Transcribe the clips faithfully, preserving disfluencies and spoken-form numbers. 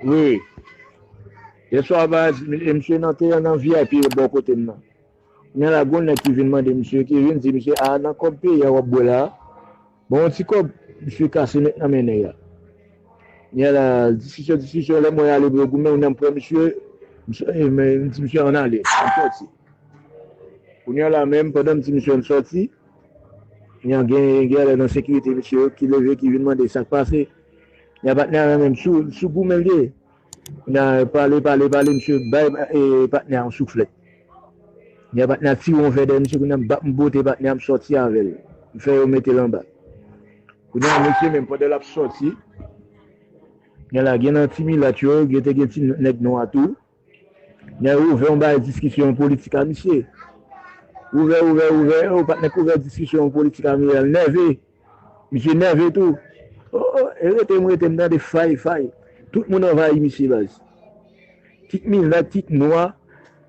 Wi. Yèswa, baz, e misye nan te nan V I P bò kote m nan. Kounye a la, gon nèg ki vin mande misye, ki vin di misye, a, nan kòb peyi a w ap bwè la, bon, yon ti kòb, misye kase nèt nan men nèg la. Kounye a la, diskisyon, diskisyon, lè mwen ale pou yo goumen, kounye a m pran misye, misye, e, men, m di misye, ann ale, ann sòti. Kounye a la menm, pandan m di misye ann sòti, kounye a gen, gen lè nan sekirite misye yo ki leve, ki vin mande sa k pase. Kounye a patnè a menm sou, sou goumen l ye. Kounye a pale, pale, pale, misye bay, e, patnè a yon souflèt. Kounye a patnè a tire yon vè dèyè misye, kounye a m ba-, m bote patnè a, m sòti avè l. M fè yo mete l anba. Kounye a misye menm, pandan l ap sòti, kounye a la gen nan ti milat yo, gen te gen ti nèg nwa tou. Nèg ouvè yon bagay diskisyon politik a misye. Ouvè, ouvè, ouvè, o patnè k ouvè diskisyon politik a misye, l nève. Misye nève tou. O, o, e rete m, rete m tande fay, fay. Tout moun anvayi misye, baz. Ti milat, ti nwa.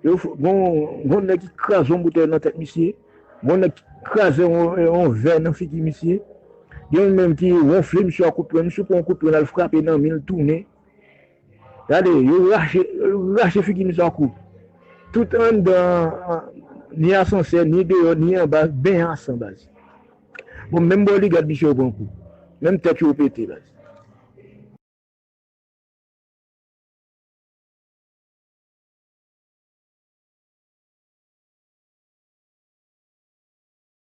Yo f-, gon, gon nèg ki kraze yon boutèy nan tèt misye. Gon nèg ki kraze yon, yon vè nan figi misye. Gen youn menm ki wonfle misye a kout pwen. Misye pran yon kout pwen, l al frape nan men l, tounen. Gade, yo rache, yo rache figi misye a kou. Tout anndan, ni asansè, ni deyò, ni anba, benyen a san, baz. Bon, menm bò li gad misye yo pran kou. Menm tèt yo pete, baz.